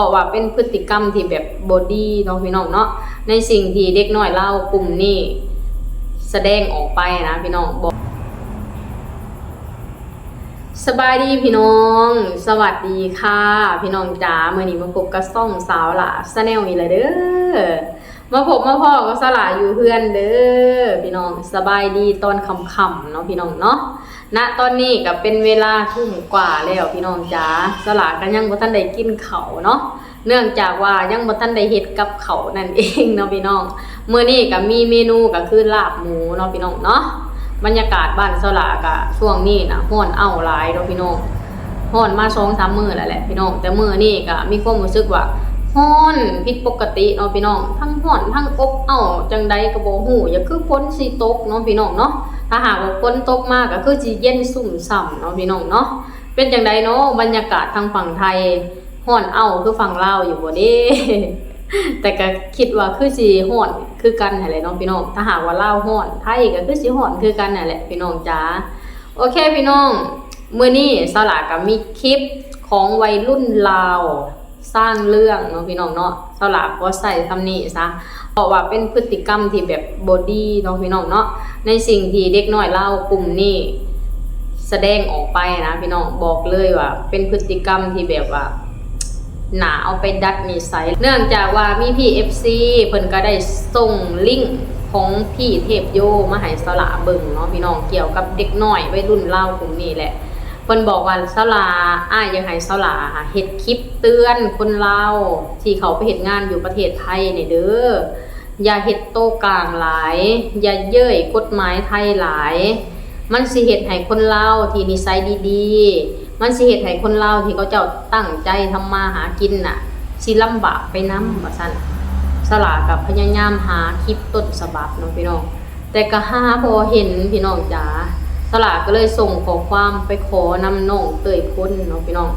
ເພາະວ່າເປັນພຶດຕິກຳທີ່ແບບບໍ່ດີເນາະພີ່ນ້ອງເນາະ ໃນສິ່ງທີ່ເດັກນ້ອຍລາວກຸ່ມນີ້ສະແດງອອກໄປນະພີ່ນ້ອງ. ສະບາຍດີພີ່ນ້ອງ ສະຫວັດດີຄ່ະພີ່ນ້ອງຈ໋າ ມື້ນີ້ມາພົບກັບຊ່ອງສາວຫຼ້າ Channel ອີກແລ້ວເດີ້. ມາພົບມາພໍ້ກັບສາວຫຼ້າຢູ່ເຮືອນເດີ້ພີ່ນ້ອງ. ສະບາຍດີຕອນຄ່ຳໆເນາະພີ່ນ້ອງເນາະ. ນະຕອນນີ້ກໍເປັນເວລາທຸ່ມກວ່າແລ້ວພີ່ນ້ອງຈ໋າ ສາວຫຼ້າກໍຍັງບໍ່ທັນໄດ້ກິນເຂົ້າເນາະ ເນື່ອງຈາກວ່າຍັງບໍ່ທັນໄດ້ເຮັດກັບເຂົ້ານັ້ນເອງເນາະພີ່ນ້ອງ. ມື້ນີ້ກໍມີເມນູກໍຄືລາບໝູເນາະພີ່ນ້ອງເນາະ. ບັນຍາກາດບ້ານສາວຫຼ້າກໍຊ່ວງນີ້ນະ ຮ້ອນເອົ້າຫຼາຍເນາະພີ່ນ້ອງ. ຮ້ອນມາສອງສາມມື້ແລ້ວແຫຼະພີ່ນ້ອງ ແຕ່ມື້ນີ້ກໍມີຄວາມຮູ້ສຶກວ່າຮ້ອນຜິດປົກກະຕິເນາະພີ່ນ້ອງ ທັງຮ້ອນທັງອົບເອົ້າ ຈັ່ງໃດກໍບໍ່ຮູ້ ຢ່າຄືຝົນຊິຕົກເນາະພີ່ນ້ອງເນາະ. ຖ້າຫາກວ່າຝົນຕົກມາກໍຄືຊິເຢັນຊຸ່ມຊ່ຳເນາະພີ່ນ້ອງເນາະ. ເປັນຈັ່ງໃດເນາະ ບັນຍາກາດທາງຝັ່ງໄທ ຮ້ອນເອົ້າຄືຝັ່ງລາວຢູ່ບໍ່ເດ? ແຕ່ກໍຄິດວ່າຄືຊິຮ້ອນຄືກັນຫັ້ນແຫຼະເນາະພີ່ນ້ອງ. ຖ້າຫາກວ່າລາວຮ້ອນ ໄທກໍຄືຊິຮ້ອນຄືກັນຫັ້ນແຫຼະພີ່ນ້ອງຈ໋າ. ໂອເຄພີ່ນ້ອງ ມື້ນີ້ສາວຫຼ້າກໍມີຄລິບຂອງໄວລຸ້ນລາວສ້າງເລື່ອງເນາະພີ່ນ້ອງເນາະ. ສາວຫຼ້າຂໍໃຊ້ຄຳນີ້ຊະ ເພາະວ່າເປັນພຶດຕິກຳທີ່ແບບບໍ່ດີເນາະພີ່ນ້ອງເນາະ ໃນສິ່ງທີ່ເດັກນ້ອຍລາວກຸ່ມນີ້ສະແດງອອກໄປນະພີ່ນ້ອງ. ບອກເລີຍວ່າເປັນພຶດຕິກຳທີ່ແບບວ່າ ໜ້າເອົາໄປດັດນິໄສ ເນື່ອງຈາກວ່າມີພີ່ເອັຟຊີເພິ່ນກໍໄດ້ສົ່ງລິ້ງຂອງພີ່ເທບໂຍມາໃຫ້ສາວຫຼ້າເບິ່ງເນາະພີ່ນ້ອງ ກ່ຽວກັບເດັກນ້ອຍໄວລຸ້ນລາວກຸ່ມນີ້ແຫຼະ. ເພິ່ນບອກວ່າ ສາວຫຼ້າ ອ້າຍຢາກໃຫ້ສາວຫຼ້າເຮັດຄລິບເຕືອນຄົນລາວທີ່ເຂົ້າໄປເຮັດງານຢູ່ປະເທດໄທນີ້ເດີ້ ຢ່າເຮັດໂຕກາງຫຼາຍ ຢ່າເຍີ້ຍກົດໝາຍໄທຫຼາຍ ມັນຊິເຮັດໃຫ້ຄົນລາວທີ່ນິໄສດີໆ ມັນຊິເຮັດໃຫ້ຄົນລາວທີ່ເຂົາເຈົ້າຕັ້ງໃຈທຳມາຫາກິນນະ ຊິລຳບາກໄປນຳ ວ່າຊັ້ນ. ສາວຫຼ້າກໍພະຍາຍາມຫາຄລິບຕົ້ນສະບັບເນາະພີ່ນ້ອງ ແຕ່ກໍຫາບໍ່ເຫັນພີ່ນ້ອງຈ໋າ. ສາວຫຼ້າກໍເລີຍສົ່ງຂໍ້ຄວາມໄປຂໍນຳນ້ອງເຕີຍພົນເນາະພີ່ນ້ອງ.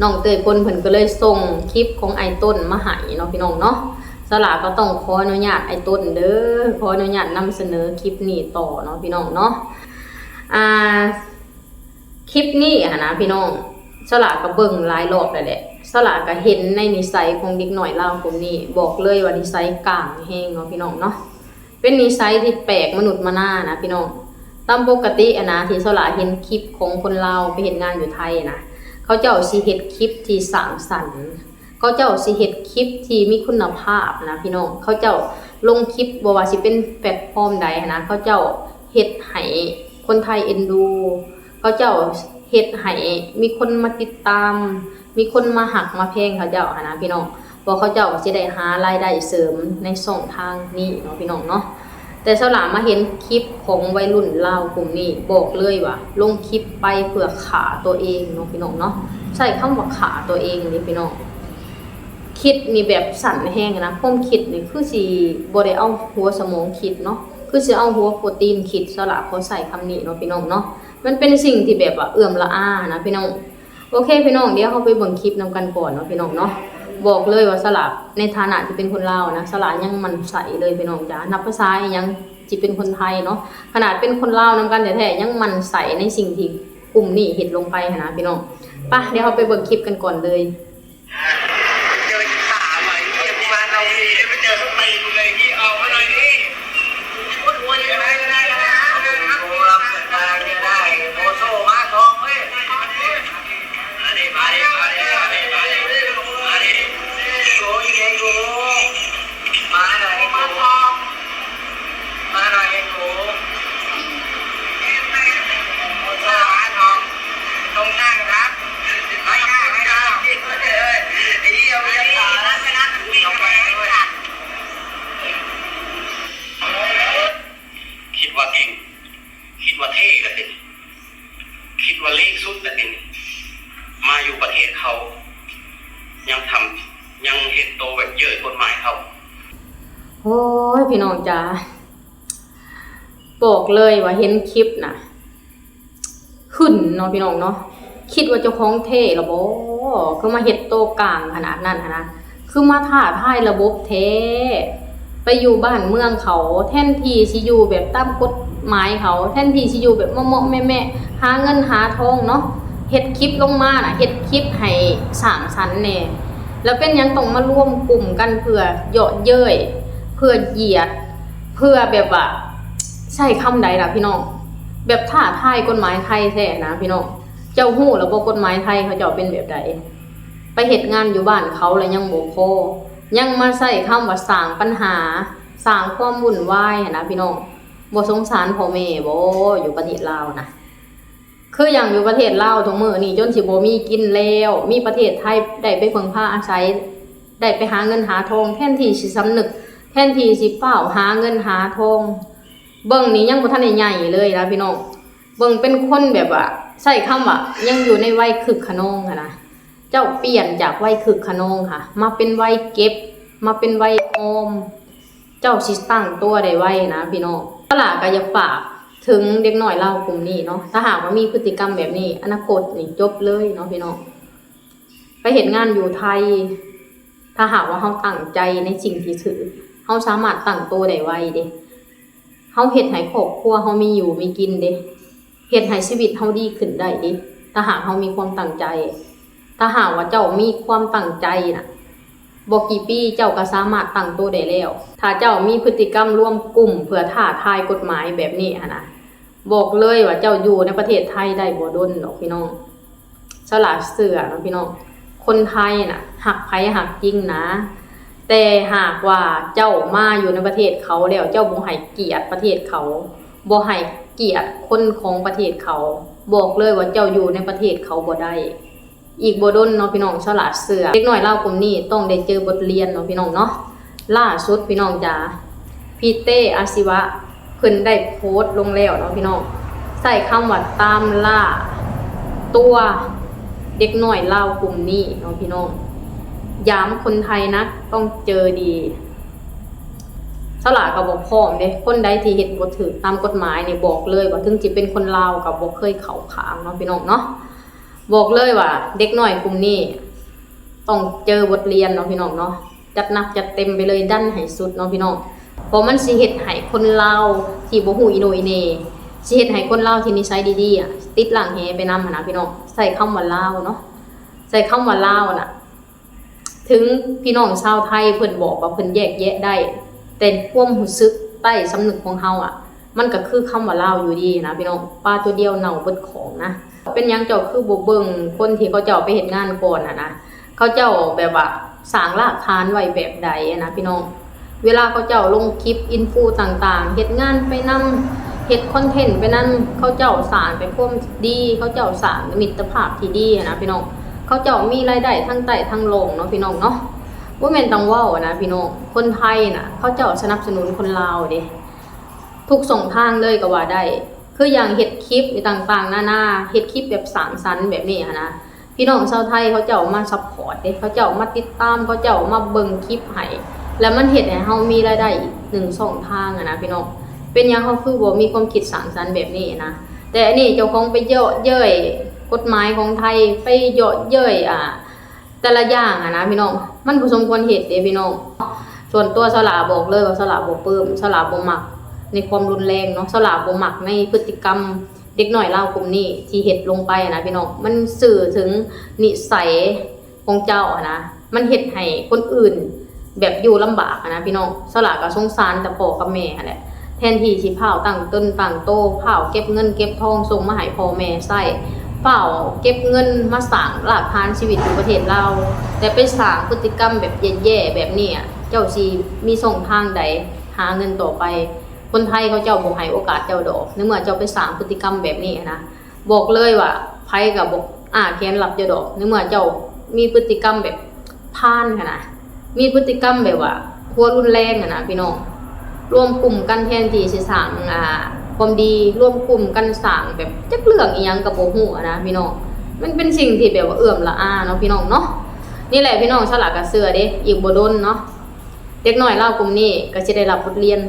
ນ້ອງເຕີຍພົນເພິ່ນກໍເລີຍສົ່ງຄລິບຂອງອ້າຍຕົ້ນມາໃຫ້ເນາະພີ່ນ້ອງເນາະ. ສາວຫຼ້າກໍຕ້ອງຂໍອະນຸຍາດອ້າຍຕົ້ນເດີ້ ຂໍອະນຸຍາດນຳສະເໜີຄລິບນີ້ຕໍ່ເນາະພີ່ນ້ອງເນາະ. ອ່າ ຄລິບນີ້ຫັ້ນນະພີ່ນ້ອງ ສາວຫຼ້າກໍເບິ່ງຫຼາຍລອບແລ້ວແຫຼະ. ສາວຫຼ້າກໍເຫັນໃນນິໄສຂອງເດັກນ້ອຍລາວກຸ່ມນີ້ ບອກເລີຍວ່ານິໄສກາງແຮງເນາະພີ່ນ້ອງເນາະ. ເປັນນິໄສທີ່ແປກມະນຸດມະນານະພີ່ນ້ອງ. ຕາມປົກກະຕິຫັ້ນນະ ທີ່ສາວຫຼ້າເຫັນຄລິບຂອງຄົນລາວໄປເຮັດງານຢູ່ໄທນະ ເຂົາເຈົ້າຊິເຮັດຄລິບທີ່ສ້າງສັນ ເຂົາເຈົ້າຊິເຮັດຄລິບທີ່ມີຄຸນນະພາບນະພີ່ນ້ອງ. ເຂົາເຈົ້າລົງຄລິບ ບໍ່ວ່າຊິເປັນແພລດຟອມໃດຫັ້ນນະ ເຂົາເຈົ້າເຮັດໃຫ້ຄົນໄທເອັນດູ ເຂົາເຈົ້າເຮັດໃຫ້ມີຄົນມາຕິດຕາມ ມີຄົນມາຮັກມາແພງເຂົາເຈົ້າຫັ້ນນະພີ່ນ້ອງ ເພາະເຂົາເຈົ້າກໍຊິໄດ້ຫາລາຍໄດ້ເສີມໃນຊ່ອງທາງນີ້ເນາະພີ່ນ້ອງເນາະ. ແຕ່ສາວຫຼ້າມາເຫັນຄລິບຂອງໄວລຸ້ນລາວກຸ່ມນີ້ ບອກເລີຍວ່າລົງຄລິບໄປເພື່ອຂ້າຕົວເອງເນາະພີ່ນ້ອງເນາະ. ໃຊ້ຄຳວ່າຂ້າຕົວເອງເດ້ພີ່ນ້ອງ. ຄິດນີ້ແບບສັ້ນແຮງນະ ຄວາມຄິດນີ້ຄືຊິບໍ່ໄດ້ເອົາຫົວສະໝອງຄິດເນາະ ຄືຊິເອົາຫົວໂປຣຕີນຄິດ. ສາວຫຼ້າຂໍໃຊ້ຄຳນີ້ເນາະພີ່ນ້ອງເນາະ. ມັນເປັນສິ່ງທີ່ແບບວ່າເອື້ອມລະອານະພີ່ນ້ອງ. ໂອເຄພີ່ນ້ອງ ດຽວເຮົາໄປເບິ່ງຄລິບນຳກັນກ່ອນເນາະພີ່ນ້ອງເນາະ. ບອກເລີຍວ່າສາວຫຼ້າໃນຖານະທີ່ເປັນຄົນລາວນະ ສາວຫຼ້າຍັງໝັ້ນໃຈເລີຍພີ່ນ້ອງຈ໋າ. ນັບພາສາອີ່ຫຍັງຊິເປັນຄົນໄທເນາະ ຂະໜາດເປັນຄົນລາວນຳກັນແທ້ໆ ຍັງໝັ້ນໃຈໃນສິ່ງທີ່ກຸ່ມນີ້ເຮັດລົງໄປຫັ້ນນະພີ່ນ້ອງ. ປະ ດຽວເຮົາໄປເບິ່ງຄລິບກັນກ່ອນເລີຍ. ຄິດວ່າເກັ່ງ ຄິດວ່າເທ່ລະຕິ ຄິດວ່າເລກສຸດລະຕິ ມາຢູ່ປະເທດເຂົາ ຍັງທຳ ຍັງເຮັດໂຕແບບເຍີ້ຍກົດໝາຍເຂົາ. ໂອ້ຍ ພີ່ນ້ອງຈ໋າ ບອກເລີຍວ່າເຫັນຄລິບນະ ຫຶ້ນເນາະພີ່ນ້ອງເນາະ. ຄິດວ່າເຈົ້າຂອງເທ່ລະບໍ ຄືມາເຮັດໂຕກາງຂະໜາດນັ້ນຫັ້ນນະ ຄືມາທ້າທາຍລະບົບແທ້. ໄປຢູ່ບ້ານເມືອງເຂົາ ແທນທີ່ຊິຢູ່ແບບຕາມກົດໝາຍເຂົາ ແທນທີ່ຊິຢູ່ແບບເໝາະໆແມະໆ ຫາເງິນຫາທອງເນາະ ເຮັດຄລິບລົງມານະ ເຮັດຄລິບໃຫ້ສ້າງສັນແດ່. ແລ້ວເປັນຫຍັງຕ້ອງມາລວມກຸ່ມກັນເພື່ອເຍາະເຍີ້ຍ ເພື່ອຢຽດ ເພື່ອແບບວ່າ ໃຊ້ຄຳໃດລະພີ່ນ້ອງ ແບບທ້າທາຍກົດໝາຍໄທແທ້ນະພີ່ນ້ອງ. ເຈົ້າຮູ້ລະບໍ່ ກົດໝາຍໄທເຂົາເຈົ້າເປັນແບບໃດ? ໄປເຮັດງານຢູ່ບ້ານເຂົາລະຍັງບໍ່ພໍ ຍັງມາໃຊ້ຄຳວ່າສ້າງປັນຫາ ສ້າງຄວາມວຸ້ນວາຍຫັ້ນນະພີ່ນ້ອງ. ບໍ່ສົງສານພໍ່ແມ່ບໍ່ ຢູ່ປະເທດລາວນະ? ຄືຢ່າງຢູ່ປະເທດລາວທຸກມື້ນີ້ຈົນຊິບໍ່ມີກິນແລ້ວ ມີປະເທດໄທໄດ້ໄປເພິ່ງພາອາໄສ ໄດ້ໄປຫາເງິນຫາທອງ ແທນທີ່ຊິສຳນຶກ ແທນທີ່ຊິຟ້າວຫາເງິນຫາທອງ. ເບິ່ງນີ້ຍັງບໍ່ທັນໄດ້ໃຫຍ່ເລີຍນະພີ່ນ້ອງ. ເບິ່ງເປັນຄົນແບບວ່າ ໃຊ້ຄຳວ່າຍັງຢູ່ໃນໄວຄຶກຂະນອງຫັ້ນນະ. ເຈົ້າປ່ຽນຈາກໄວຄຶກຂະນອງຫາ ມາເປັນໄວເກັບ ມາເປັນໄວອອມ ເຈົ້າຊິຕັ້ງຕົວໄດ້ໄວນະພີ່ນ້ອງ. ສາລາກໍຢາກຝາກເຖິງເດັກນ້ອຍລາວກຸ່ມນີ້ເນາະ ຖ້າຫາກວ່າມີພຶດຕິກຳແບບນີ້ ອະນາຄົດນີ້ຈົບເລີຍເນາະພີ່ນ້ອງ. ໄປເຮັດງານຢູ່ໄທ ຖ້າຫາກວ່າເຮົາຕັ້ງໃຈໃນສິ່ງທີ່ຖືກ ເຮົາສາມາດຕັ້ງໂຕໄດ້ໄວເດ້. ເຮົາເຮັດໃຫ້ຄອບຄົວເຮົາມີຢູ່ມີກິນເດ້ ເຮັດໃຫ້ຊີວິດເຮົາດີຂຶ້ນໄດ້ເດ້ ຖ້າຫາກເຮົາມີຄວາມຕັ້ງໃຈ. ຖ້າຫາກວ່າເຈົ້າມີຄວາມຕັ້ງໃຈນະ ບໍ່ກີ່ປີເຈົ້າກໍສາມາດຕັ້ງໂຕໄດ້ແລ້ວ. ຖ້າເຈົ້າມີພຶດຕິກຳລວມກຸ່ມເພື່ອທ້າທາຍກົດໝາຍແບບນີ້ຫັ້ນນະ ບອກເລີຍວ່າເຈົ້າຢູ່ໃນປະເທດໄທໄດ້ບໍ່ດົນດອກພີ່ນ້ອງ. ສາລາເຊື່ອເນາະພີ່ນ້ອງ ຄົນໄທນະ ຮັກໃຜຮັກຈິງນະ ແຕ່ຫາກວ່າເຈົ້າມາຢູ່ໃນປະເທດເຂົາແລ້ວ ເຈົ້າບໍ່ໃຫ້ກຽດປະເທດເຂົາ ບໍ່ໃຫ້ກຽດຄົນຂອງປະເທດເຂົາ ບອກເລີຍວ່າເຈົ້າຢູ່ໃນປະເທດເຂົາບໍ່ໄດ້. ອີກບໍ່ດົນເນາະພີ່ນ້ອງ ສາລາເຊື່ອ ເດັກນ້ອຍລາວກຸ່ມນີ້ຕ້ອງໄດ້ເຈີບົດຮຽນເນາະພີ່ນ້ອງເນາະ. ລ່າສຸດພີ່ນ້ອງຈ໋າ ພີ່ເຕ້ ອາຊີວະ ເພິ່ນໄດ້ໂພສລົງແລ້ວເນາະພີ່ນ້ອງ ໃຊ້ຄຳວ່າຕາມລ່າຕົວເດັກນ້ອຍລາວກຸ່ມນີ້ເນາະພີ່ນ້ອງ. ຢາມຄົນໄທນະ ຕ້ອງເຈີດີ. ສາລາກໍບໍ່ພ້ອມເດ້ ຄົນໃດທີ່ເຮັດບໍ່ຖືກຕາມກົດໝາຍນີ້ ບອກເລີຍວ່າເຖິງຊິເປັນຄົນລາວກໍບໍ່ເຄີຍເຂົ້າຂ້າງເນາະພີ່ນ້ອງເນາະ. ບອກເລີຍວ່າເດັກນ້ອຍກຸ່ມນີ້ຕ້ອງເຈີບົດຮຽນເນາະພີ່ນ້ອງເນາະ ຈັດໜັກຈັດເຕັມໄປເລີຍ ດັນໃຫ້ສຸດເນາະພີ່ນ້ອງ. ເພາະມັນຊິເຮັດໃຫ້ຄົນລາວທີ່ບໍ່ຮູ້ອີໂໜອີເໜ ຊິເຮັດໃຫ້ຄົນລາວທີ່ນິໄສດີໆ ອະ ຕິດລ່າງແຫໄປນຳຫັ້ນນະພີ່ນ້ອງ. ໃຊ້ຄຳວ່າລາວເນາະ ໃຊ້ຄຳວ່າລາວນະ ເຖິງພີ່ນ້ອງຊາວໄທເພິ່ນບອກວ່າເພິ່ນແຍກແຍະໄດ້ ແຕ່ຄວາມຮູ້ສຶກໃຕ້ສຳນຶກຂອງເຮົາອະ ມັນກໍຄືຄຳວ່າລາວຢູ່ດີນະພີ່ນ້ອງ. ປາຕົວດຽວເນົ່າເບິດຂອງນະ. ເປັນຫຍັງເຈົ້າຄືບໍ່ເບິ່ງຄົນທີ່ເຂົາເຈົ້າໄປເຮັດງານກ່ອນຫັ້ນນະ ເຂົາເຈົ້າແບບວ່າສ້າງລາກຖານໄວ້ແບບໃດຫັ້ນນະພີ່ນ້ອງ. ເວລາເຂົາເຈົ້າລົງຄລິບອິນຟູຕ່າງໆ ເຮັດງານໄປນຳ ເຮັດຄອນເທັນໄປນຳ ເຂົາເຈົ້າສ້າງແຕ່ຄວາມດີ ເຂົາເຈົ້າສ້າງມິດຕະພາບທີ່ດີຫັ້ນນະພີ່ນ້ອງ. ເຂົາເຈົ້າມີລາຍໄດ້ທັງໃຕ້ທັງລ່ອງເນາະພີ່ນ້ອງເນາະ. ບໍ່ແມ່ນຕ້ອງເວົ້ານະພີ່ນ້ອງ ຄົນໄທນະ ເຂົາເຈົ້າສະໜັບສະໜູນຄົນລາວເດ້ ທຸກຊ່ອງທາງເລີຍກໍວ່າໄດ້. ຄືຢ່າງເຮັດຄລິບອີ່ຕ່າງໆນານາ ເຮັດຄລິບແບບສ້າງສັນແບບນີ້ຫັ້ນນະ ພີ່ນ້ອງຊາວໄທເຂົາເຈົ້າມາຊັບພອດເດ້ ເຂົາເຈົ້າມາຕິດຕາມ ເຂົາເຈົ້າມາເບິ່ງຄລິບໃຫ້ ແລ້ວມັນເຮັດໃຫ້ເຮົາມີລາຍໄດ້ອີກໜຶ່ງຊ່ອງທາງຫັ້ນນະພີ່ນ້ອງ. ເປັນຫຍັງເຮົາຄືບໍ່ມີຄວາມຄິດສ້າງສັນແບບນີ້ນະ? ແຕ່ອັນນີ້ເຈົ້າຂອງໄປເຍາະເຍີ້ຍກົດໝາຍຂອງໄທ ໄປເຍາະເຍີ້ຍ ອ່າ ແຕ່ລະຢ່າງຫັ້ນນະພີ່ນ້ອງ ມັນບໍ່ສົມຄວນເຮັດເດ້ພີ່ນ້ອງ. ສ່ວນຕົວສາລາບອກເລີຍວ່າສາລາບໍ່ປຶ້ມ ສາລາບໍ່ມັກໃນຄວາມຮຸນແຮງເນາະ ສາລາບໍ່ມັກໃນພຶດຕິກຳເດັກນ້ອຍລາວກຸ່ມນີ້ທີ່ເຮັດລົງໄປຫັ້ນນະພີ່ນ້ອງ. ມັນສື່ເຖິງນິໄສຂອງເຈົ້າຫັ້ນນະ ມັນເຮັດໃຫ້ຄົນອື່ນແບບຢູ່ລຳບາກຫັ້ນນະພີ່ນ້ອງ. ສາລາກໍສົງສານແຕ່ພໍ່ກັບແມ່ຫັ້ນແຫຼະ ແທນທີ່ຊິພ້າວຕັ້ງຕົນຕັ້ງໂຕ ພ້າວເກັບເງິນເກັບທອງສົ່ງມາໃຫ້ພໍ່ແມ່ໃຊ້ ພ້າວເກັບເງິນມາສ້າງລາກຖານຊີວິດຢູ່ປະເທດລາວ ແຕ່ໄປສ້າງພຶດຕິກຳແບບແຍ່ໆແບບນີ້ ເຈົ້າຊິມີຊ່ອງທາງໃດຫາເງິນຕໍ່ໄປ? ຄົນໄທເຂົາເຈົ້າບໍ່ໃຫ້ໂອກາດເຈົ້າດອກ ໃນເມື່ອເຈົ້າໄປສ້າງພຶດຕິກຳແບບນີ້ນະ. ບອກເລີຍວ່າໃຜກໍບໍ່ອ້າແຂນຮັບເຈົ້າດອກ ໃນເມື່ອເຈົ້າມີພຶດຕິກຳແບບພານຫັ້ນນະ ມີພຶດຕິກຳແບບວ່າຫົວຮຸນແຮງຫັ້ນນະພີ່ນ້ອງ. ລວມກຸ່ມກັນແທນທີ່ຊິສ້າງ ອ່າ ຄວາມດີ ລວມກຸ່ມກັນສ້າງແບບຈັກເລື່ອງອີ່ຫຍັງກໍບໍ່ຮູ້ຫັ້ນນະພີ່ນ້ອງ. ມັນເປັນສິ່ງທີ່ແບບວ່າເອື້ອມລະອາເນາະພີ່ນ້ອງເນາະ. ນີ້ແຫຼະພີ່ນ້ອງ ສາລາກໍເຊື່ອເດ້ ອີກບໍ່ດົນເນາະ ເດັກນ້ອຍລາວກຸ່ມນີ້ກໍຊິໄດ້ຮັບບົດຮຽນ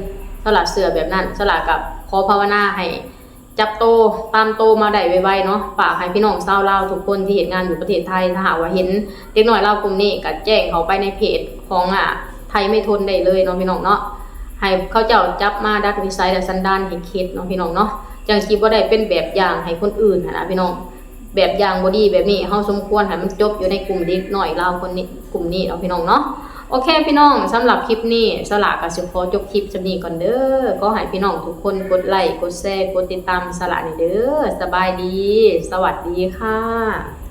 ສາລາເຊື່ອແບບນັ້ນ. ສາລາກໍຂໍພາວະນາໃຫ້ ຈັບໂຕ ຕາມໂຕມາໄດ້ໄວໆເນາະ. ຝາກໃຫ້ພີ່ນ້ອງຊາວລາວທຸກຄົນທີ່ເຮັດງານຢູ່ປະເທດໄທ ຖ້າຫາກວ່າເຫັນເດັກນ້ອຍລາວກຸ່ມນີ້ ກໍແຈ້ງເຂົ້າໄປໃນເພຈຂອງ ອ່າ ໄທໄມທົນໄດ້ເລີຍເນາະພີ່ນ້ອງເນາະ. ໃຫ້ເຂົາເຈົ້າຈັບມາດັດນິໄສ ແລະ ສັນດານໃຫ້ເຂັດເນາະພີ່ນ້ອງເນາະ ຈັ່ງຊິບໍ່ໄດ້ເປັນແບບຢ່າງໃຫ້ຄົນອື່ນຫັ້ນນະພີ່ນ້ອງ. ແບບຢ່າງບໍ່ດີແບບນີ້ ເຮົາສົມຄວນໃຫ້ມັນຈົບຢູ່ໃນກຸ່ມເດັກນ້ອຍລາວຄົນນີ້ ກຸ່ມນີ້ເນາະພີ່ນ້ອງເນາະ. ໂອເຄພີ່ນ້ອງ ສຳລັບຄລິບນີ້ ສະຫຼາກໍຊິຂໍຈົບຄລິບສ່ຳນີ້ກ່ອນເດີ. ຂໍໃຫ້ພີ່ນ້ອງທຸກຄົນກົດໄລ ກົດແຊ ກົດຕິດຕາມສະຫຼາແດ່ເດີ. ສະບາຍດີ ສະຫວັດດີຄ່ະ.